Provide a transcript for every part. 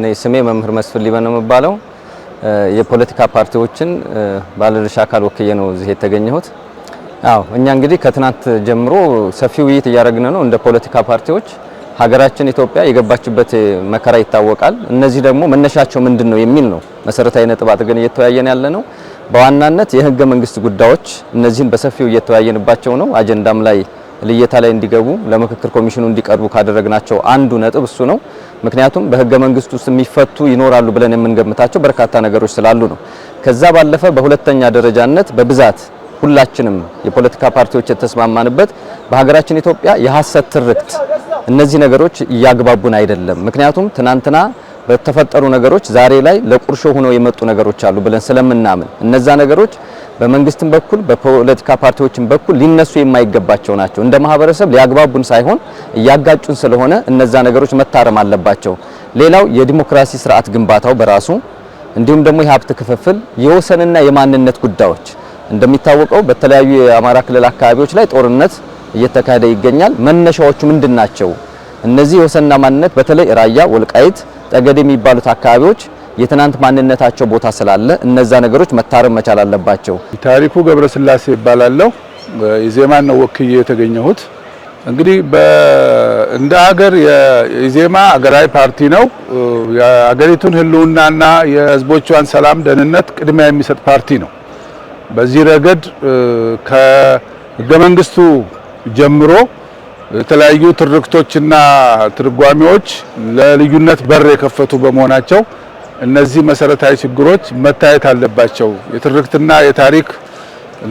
እኔ ስሜ መምህር መስፍን ሊበን ነው የምባለው። የፖለቲካ ፓርቲዎችን ባለድርሻ አካል ወክዬ ነው እዚህ የተገኘሁት። አዎ፣ እኛ እንግዲህ ከትናንት ጀምሮ ሰፊ ውይይት እያደረግን ነው። እንደ ፖለቲካ ፓርቲዎች ሀገራችን ኢትዮጵያ የገባችበት መከራ ይታወቃል። እነዚህ ደግሞ መነሻቸው ምንድን ነው የሚል ነው መሰረታዊ ነጥብ አድርገን እየተወያየን ያለ ነው። በዋናነት የህገ መንግስት ጉዳዮች እነዚህን በሰፊው እየተወያየንባቸው ነው። አጀንዳም ላይ ልየታ ላይ እንዲገቡ ለምክክር ኮሚሽኑ እንዲቀርቡ ካደረግናቸው አንዱ ነጥብ እሱ ነው። ምክንያቱም በህገ መንግስቱ ውስጥ የሚፈቱ ይኖራሉ ብለን የምንገምታቸው በርካታ ነገሮች ስላሉ ነው። ከዛ ባለፈ በሁለተኛ ደረጃነት በብዛት ሁላችንም የፖለቲካ ፓርቲዎች የተስማማንበት በሀገራችን ኢትዮጵያ የሐሰት ትርክት እነዚህ ነገሮች እያግባቡን አይደለም። ምክንያቱም ትናንትና በተፈጠሩ ነገሮች ዛሬ ላይ ለቁርሾ ሆነው የመጡ ነገሮች አሉ ብለን ስለምናምን እነዛ ነገሮች በመንግስትም በኩል በፖለቲካ ፓርቲዎችም በኩል ሊነሱ የማይገባቸው ናቸው። እንደ ማህበረሰብ ሊያግባቡን ሳይሆን እያጋጩን ስለሆነ እነዛ ነገሮች መታረም አለባቸው። ሌላው የዲሞክራሲ ስርዓት ግንባታው በራሱ፣ እንዲሁም ደግሞ የሀብት ክፍፍል፣ የወሰንና የማንነት ጉዳዮች፣ እንደሚታወቀው በተለያዩ የአማራ ክልል አካባቢዎች ላይ ጦርነት እየተካሄደ ይገኛል። መነሻዎቹ ምንድን ናቸው? እነዚህ የወሰንና ማንነት በተለይ ራያ፣ ወልቃይት፣ ጠገዴ የሚባሉት አካባቢዎች የትናንት ማንነታቸው ቦታ ስላለ እነዛ ነገሮች መታረም መቻል አለባቸው። ታሪኩ ገብረስላሴ እባላለሁ። ኢዜማን ነው ወክዬ የተገኘሁት። እንግዲህ እንደ ሀገር የኢዜማ ሀገራዊ ፓርቲ ነው። የሀገሪቱን ሕልውናና የሕዝቦቿን ሰላም፣ ደህንነት ቅድሚያ የሚሰጥ ፓርቲ ነው። በዚህ ረገድ ከሕገ መንግስቱ ጀምሮ የተለያዩ ትርክቶችና ትርጓሜዎች ለልዩነት በር የከፈቱ በመሆናቸው እነዚህ መሰረታዊ ችግሮች መታየት አለባቸው። የትርክትና የታሪክ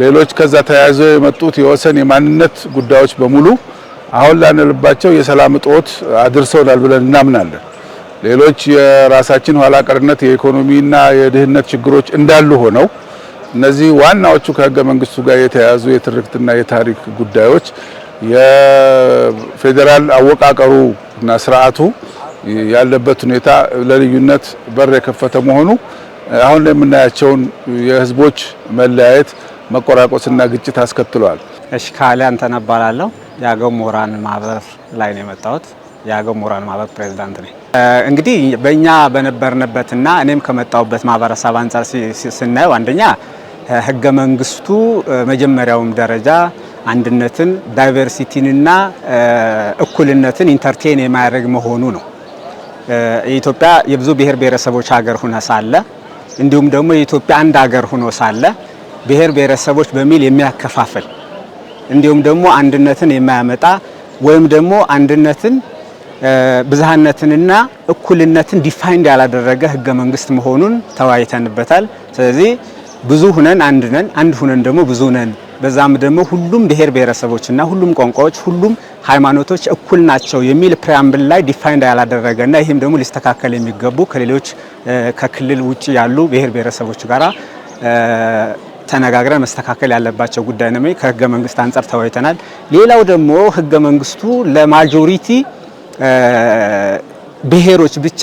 ሌሎች ከዛ ተያይዘው የመጡት የወሰን የማንነት ጉዳዮች በሙሉ አሁን ላለንባቸው የሰላም እጦት አድርሰውናል ብለን እናምናለን። ሌሎች የራሳችን ኋላ ቀርነት፣ የኢኮኖሚና የድህነት ችግሮች እንዳሉ ሆነው እነዚህ ዋናዎቹ ከህገ መንግስቱ ጋር የተያያዙ የትርክትና የታሪክ ጉዳዮች፣ የፌዴራል አወቃቀሩ እና ስርዓቱ ያለበት ሁኔታ ለልዩነት በር የከፈተ መሆኑ አሁን ላይ የምናያቸውን የህዝቦች መለያየት፣ መቆራቆስና ግጭት አስከትሏል። እሺ፣ ካሊ አንተነህ እባላለሁ። የአገው ምሁራን ማህበር ላይ ነው የመጣሁት። የአገው ምሁራን ማህበር ፕሬዚዳንት ነኝ። እንግዲህ በእኛ በነበርንበትና እኔም ከመጣሁበት ማህበረሰብ አንጻር ስናየው አንደኛ ህገ መንግስቱ መጀመሪያውም ደረጃ አንድነትን፣ diversity ንና እኩልነትን entertain የማያደርግ መሆኑ ነው። የኢትዮጵያ የብዙ ብሔር ብሔረሰቦች ሀገር ሆነ ሳለ፣ እንዲሁም ደግሞ የኢትዮጵያ አንድ ሀገር ሆኖ ሳለ፣ ብሔር ብሔረሰቦች በሚል የሚያከፋፍል፣ እንዲሁም ደግሞ አንድነትን የማያመጣ ወይም ደግሞ አንድነትን፣ ብዝሃነትንና እኩልነትን defined ያላደረገ ህገ መንግስት መሆኑን ተወያይተንበታል። ስለዚህ ብዙ ሁነን አንድ ነን፣ አንድ ሁነን ደግሞ ብዙ ነን። በዛም ደግሞ ሁሉም ብሔር ብሔረሰቦችና ሁሉም ቋንቋዎች፣ ሁሉም ሃይማኖቶች እኩል ናቸው የሚል preamble ላይ defined ያላደረገና ይህም ደግሞ ሊስተካከል የሚገቡ ከሌሎች ከክልል ውጭ ያሉ ብሔር ብሔረሰቦች ጋራ ተነጋግረን መስተካከል ያለባቸው ጉዳይ ነው። ከህገ መንግስት አንጻር ተወያይተናል። ሌላው ደግሞ ህገ መንግስቱ ለ majority ብሔሮች ብቻ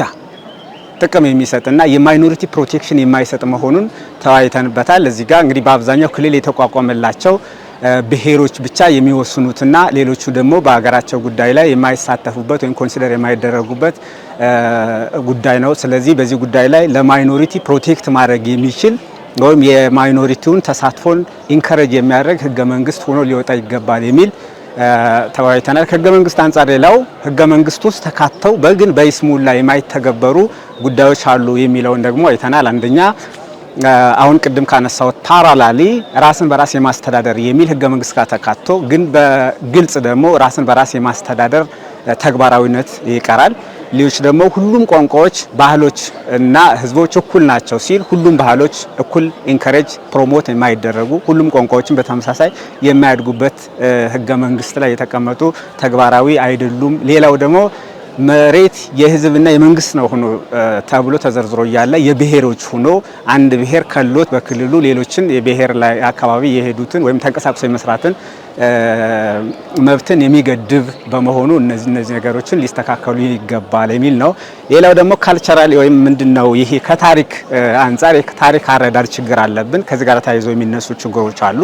ጥቅም የሚሰጥና የ minority protection የማይሰጥ መሆኑን ተወያይተንበታል። እዚህ ጋር እንግዲህ በአብዛኛው ክልል የተቋቋመላቸው ብሔሮች ብቻ የሚወስኑትና ሌሎቹ ደግሞ በሀገራቸው ጉዳይ ላይ የማይሳተፉበት ወይም consider የማይደረጉበት ጉዳይ ነው። ስለዚህ በዚህ ጉዳይ ላይ ለ minority protect ማድረግ የሚችል ወይም የ minority ውን ተሳትፎን encourage የሚያደርግ ህገ መንግስት ሆኖ ሊወጣ ይገባል የሚል ተወያይተናል። ከህገ መንግስት አንጻር ሌላው ህገ መንግስት ውስጥ ተካተው በግን በይስሙላ የማይተገበሩ ጉዳዮች አሉ የሚለውን ደግሞ አይተናል። አንደኛ አሁን ቅድም ካነሳሁት parallelly ራስን በራስ የማስተዳደር የሚል ህገ መንግስት ጋር ተካቶ ግን በግልጽ ደግሞ ራስን በራስ የማስተዳደር ተግባራዊነት ይቀራል። ሌሎች ደግሞ ሁሉም ቋንቋዎች፣ ባህሎች እና ህዝቦች እኩል ናቸው ሲል ሁሉም ባህሎች እኩል encourage promote የማይደረጉ፣ ሁሉም ቋንቋዎችን በተመሳሳይ የማያድጉበት ህገ መንግስት ላይ የተቀመጡ ተግባራዊ አይደሉም። ሌላው ደግሞ መሬት የህዝብና የመንግስት ነው ሆኖ ተብሎ ተዘርዝሮ እያለ የብሔሮች ሆኖ አንድ ብሔር ከሎት በክልሉ ሌሎችን የብሔር ላይ አካባቢ የሄዱትን ወይም ተንቀሳቅሶ የመስራትን መብትን የሚገድብ በመሆኑ እነዚህ እነዚህ ነገሮችን ሊስተካከሉ ይገባል የሚል ነው። ሌላው ደግሞ cultural ወይም ምንድነው ይሄ ከታሪክ አንጻር የታሪክ አረዳድ ችግር አለብን። ከዚህ ጋር ተያይዞ የሚነሱ ችግሮች አሉ።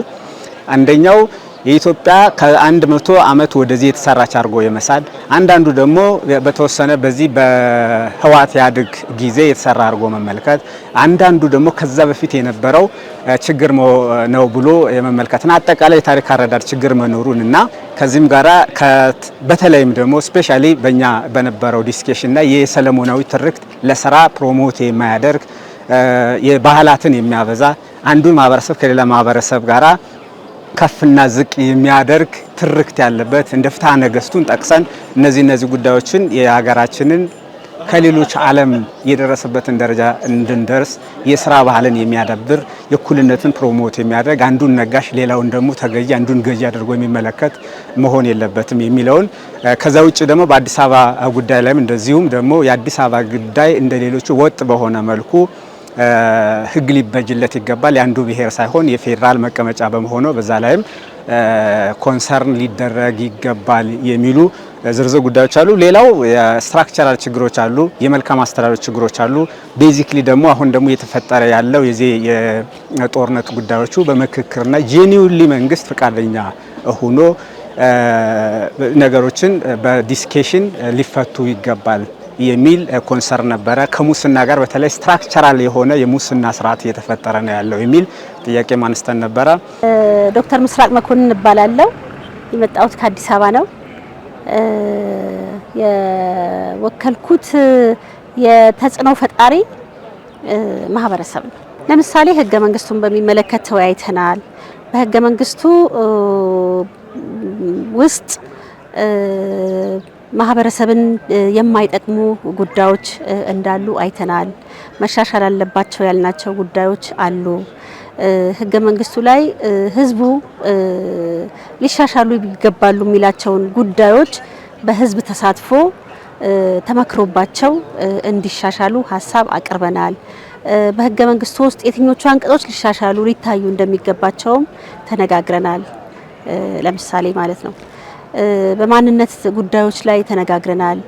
አንደኛው የኢትዮጵያ ከ100 ዓመት ወደዚህ የተሰራች አድርጎ የመሳል፣ አንዳንዱ ደግሞ በተወሰነ በዚህ በህወሓት ኢህአዴግ ጊዜ የተሰራ አድርጎ መመልከት፣ አንዳንዱ ደግሞ ከዛ በፊት የነበረው ችግር ነው ብሎ የመመልከትና አጠቃላይ የታሪክ አረዳድ ችግር መኖሩን እና ከዚህም ጋራ በተለይም ደግሞ specially በእኛ በነበረው discussion ላይ የሰለሞናዊ ትርክት ለስራ promote የማያደርግ፣ የባህላትን የሚያበዛ፣ አንዱን ማህበረሰብ ከሌላ ማህበረሰብ ጋራ ከፍና ዝቅ የሚያደርግ ትርክት ያለበት እንደ ፍትሐ ነገስቱን ጠቅሰን እነዚህ ጉዳዮችን የሀገራችንን ከሌሎች ዓለም የደረሰበትን ደረጃ እንድንደርስ የስራ ባህልን የሚያዳብር፣ የእኩልነትን promote የሚያደርግ፣ አንዱን ነጋሽ ሌላውን ደግሞ ተገዢ፣ አንዱን ገዢ አድርጎ የሚመለከት መሆን የለበትም የሚለውን፣ ከዛ ውጭ ደግሞ በአዲስ አበባ ጉዳይ ላይም እንደዚሁም ደግሞ የአዲስ አበባ ጉዳይ እንደ ሌሎቹ ወጥ በሆነ መልኩ ሕግ ሊበጅለት ይገባል። የአንዱ ብሔር ሳይሆን የፌዴራል መቀመጫ በመሆኑ በዛ ላይም concern ሊደረግ ይገባል የሚሉ ዝርዝር ጉዳዮች አሉ። ሌላው የ structural ችግሮች አሉ፣ የመልካም አስተዳደር ችግሮች አሉ። Basically ደግሞ አሁን ደግሞ እየተፈጠረ ያለው የዚህ የጦርነት ጉዳዮቹ በምክክርና genuinely መንግስት ፈቃደኛ ሆኖ ነገሮችን በ discussion ሊፈቱ ይገባል የሚል concern ነበረ። ከሙስና ጋር በተለይ structural የሆነ የሙስና ስርዓት እየተፈጠረ ነው ያለው የሚል ጥያቄ አንስተን ነበረ። ዶክተር ምስራቅ መኮንን እባላለሁ። የመጣሁት ከአዲስ አበባ ነው። የወከልኩት የተጽዕኖ ፈጣሪ ማህበረሰብ ነው። ለምሳሌ ህገ መንግስቱን በሚመለከት ተወያይተናል። በህገ መንግስቱ ውስጥ ማህበረሰብን የማይጠቅሙ ጉዳዮች እንዳሉ አይተናል። መሻሻል አለባቸው ያልናቸው ጉዳዮች አሉ። ህገ መንግስቱ ላይ ህዝቡ ሊሻሻሉ ይገባሉ የሚላቸውን ጉዳዮች በህዝብ ተሳትፎ ተመክሮባቸው እንዲሻሻሉ ሀሳብ አቅርበናል። በህገ መንግስቱ ውስጥ የትኞቹ አንቀጾች ሊሻሻሉ ሊታዩ እንደሚገባቸውም ተነጋግረናል። ለምሳሌ ማለት ነው። በማንነት ጉዳዮች ላይ ተነጋግረናል።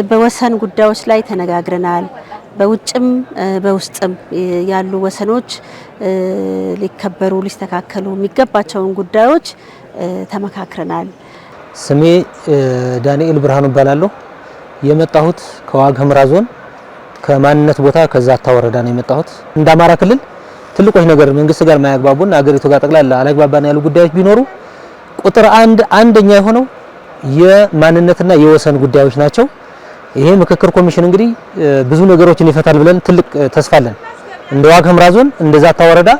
በወሰን ጉዳዮች ላይ ተነጋግረናል። በውጭም በውስጥም ያሉ ወሰኖች ሊከበሩ ሊስተካከሉ የሚገባቸውን ጉዳዮች ተመካክረናል። ስሜ ዳንኤል ብርሃኑ እባላለሁ። የመጣሁት ከዋግ ኽምራ ዞን ከማንነት ቦታ ከዛታ ወረዳ ነው የመጣሁት። እንደ አማራ ክልል ትልቆች ነገር መንግስት ጋር ማያግባቡና አገሪቱ ጋር ጠቅላላ አላግባባን ያሉ ጉዳዮች ቢኖሩ ቁጥር አንደኛ የሆነው የማንነትና የወሰን ጉዳዮች ናቸው። ይሄ ምክክር ኮሚሽን እንግዲህ ብዙ ነገሮችን ይፈታል ብለን ትልቅ ተስፋ አለን። እንደ ዋግ ኽምራ ዞን እንደ ዛታ ወረዳ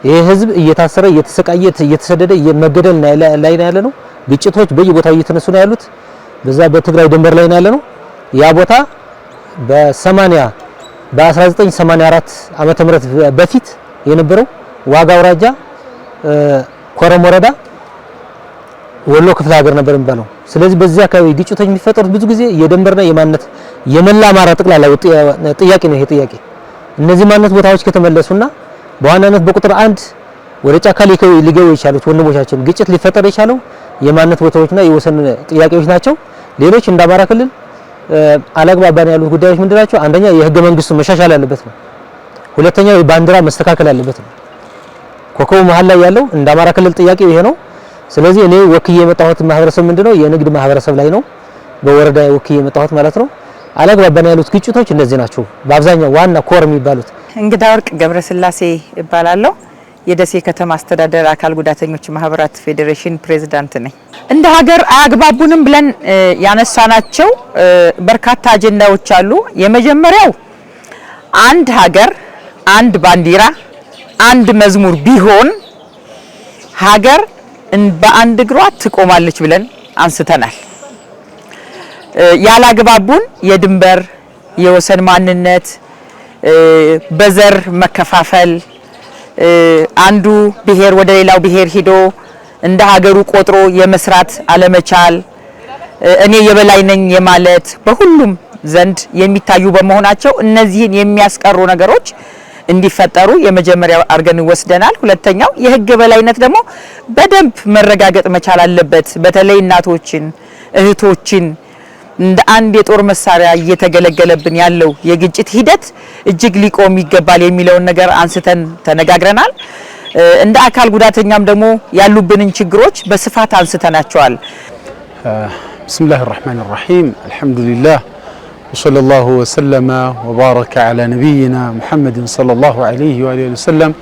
ይሄ ህዝብ እየታሰረ፣ እየተሰቃየ፣ እየተሰደደ፣ መገደል ላይ ነው ያለነው። ግጭቶች በየቦታው እየተነሱ ነው ያሉት። በዛ በትግራይ ድንበር ላይ ነው ያለነው። ያ ቦታ በ80 በ1984 ዓመተ ምህረት በፊት የነበረው ዋግ አውራጃ ኮረም ወረዳ ወሎ ክፍለ ሀገር ነበር የሚባለው። ስለዚህ በዚህ አካባቢ ግጭቶች የሚፈጠሩት ብዙ ጊዜ የድንበርና የማንነት የመላ አማራ ጠቅላላ ጥያቄ ነው ይሄ ጥያቄ። እነዚህ ማንነት ቦታዎች ከተመለሱና በዋናነት በቁጥር አንድ ወደ ጫካ ሊገቡ የቻሉት ወንድሞቻችን ግጭት ሊፈጠር የቻለው የማንነት ቦታዎችና የወሰን ጥያቄዎች ናቸው። ሌሎች እንደ አማራ ክልል አላግባባን ያሉት ጉዳዮች ምንድን ናቸው? አንደኛ የህገ መንግስቱ መሻሻል ያለበት ነው። ሁለተኛው የባንዲራ መስተካከል ያለበት ነው። ኮከቡ መሀል ላይ ያለው እንደ አማራ ክልል ጥያቄው ይሄ ነው። ስለዚህ እኔ ወክዬ የመጣሁት ማህበረሰብ ምንድነው የንግድ ማህበረሰብ ላይ ነው። በወረዳ ወክዬ የመጣሁት ማለት ነው። አላግባባን ያሉት ግጭቶች እነዚህ ናቸው። በአብዛኛው ዋና core የሚባሉት። እንግዳ ወርቅ ገብረስላሴ እባላለሁ። የደሴ ከተማ አስተዳደር አካል ጉዳተኞች ማህበራት ፌዴሬሽን ፕሬዝዳንት ነኝ። እንደ ሀገር አያግባቡንም ብለን ያነሳናቸው በርካታ አጀንዳዎች አሉ። የመጀመሪያው አንድ ሀገር፣ አንድ ባንዲራ፣ አንድ መዝሙር ቢሆን ሀገር በአንድ እግሯ ትቆማለች ብለን አንስተናል። ያላግባቡን የድንበር የወሰን ማንነት፣ በዘር መከፋፈል፣ አንዱ ብሔር ወደ ሌላው ብሔር ሂዶ እንደ ሀገሩ ቆጥሮ የመስራት አለመቻል፣ እኔ የበላይ ነኝ የማለት በሁሉም ዘንድ የሚታዩ በመሆናቸው እነዚህን የሚያስቀሩ ነገሮች እንዲፈጠሩ የመጀመሪያው አድርገን ወስደናል። ሁለተኛው የህግ የበላይነት ደግሞ በደንብ መረጋገጥ መቻል አለበት። በተለይ እናቶችን፣ እህቶችን እንደ አንድ የጦር መሳሪያ እየተገለገለብን ያለው የግጭት ሂደት እጅግ ሊቆም ይገባል የሚለውን ነገር አንስተን ተነጋግረናል። እንደ አካል ጉዳተኛም ደግሞ ያሉብንን ችግሮች በስፋት አንስተናቸዋል። بسم الله الرحمن الرحيم، الحمد لله وصلى الله وسلم وبارك على نبينا محمد صلى الله عليه وآله وسلم።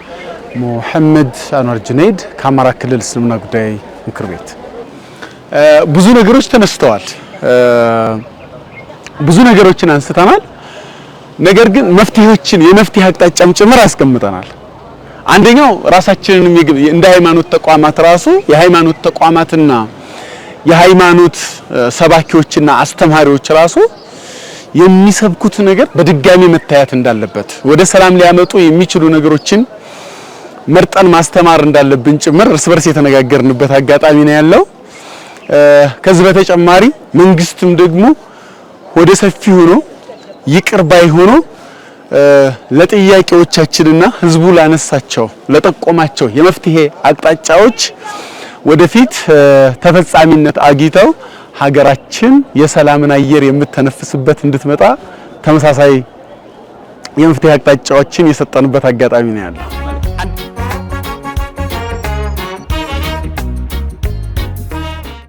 ሙሐመድ አንዋር ጁነይድ ከአማራ ክልል እስልምና ጉዳይ ምክር ቤት። ብዙ ነገሮች ተነስተዋል። ብዙ ነገሮችን አንስተናል። ነገር ግን መፍትሄዎችን የመፍትሄ አቅጣጫም ጭምር አስቀምጠናል። አንደኛው ራሳችንን እንደ ሃይማኖት ተቋማት ራሱ የሃይማኖት ተቋማትና የሃይማኖት ሰባኪዎችና አስተማሪዎች ራሱ የሚሰብኩት ነገር በድጋሚ መታየት እንዳለበት፣ ወደ ሰላም ሊያመጡ የሚችሉ ነገሮችን መርጠን ማስተማር እንዳለብን ጭምር እርስ በርስ የተነጋገርንበት አጋጣሚ ነው ያለው። ከዚህ በተጨማሪ መንግስትም ደግሞ ወደ ሰፊ ሆኖ ይቅር ባይ ሆኖ ለጥያቄዎቻችንና ህዝቡ ላነሳቸው ለጠቆማቸው የመፍትሄ አቅጣጫዎች ወደፊት ተፈጻሚነት አግኝተው ሀገራችን የሰላምን አየር የምትተነፍስበት እንድትመጣ ተመሳሳይ የመፍትሄ አቅጣጫዎችን የሰጠንበት አጋጣሚ ነው ያለው።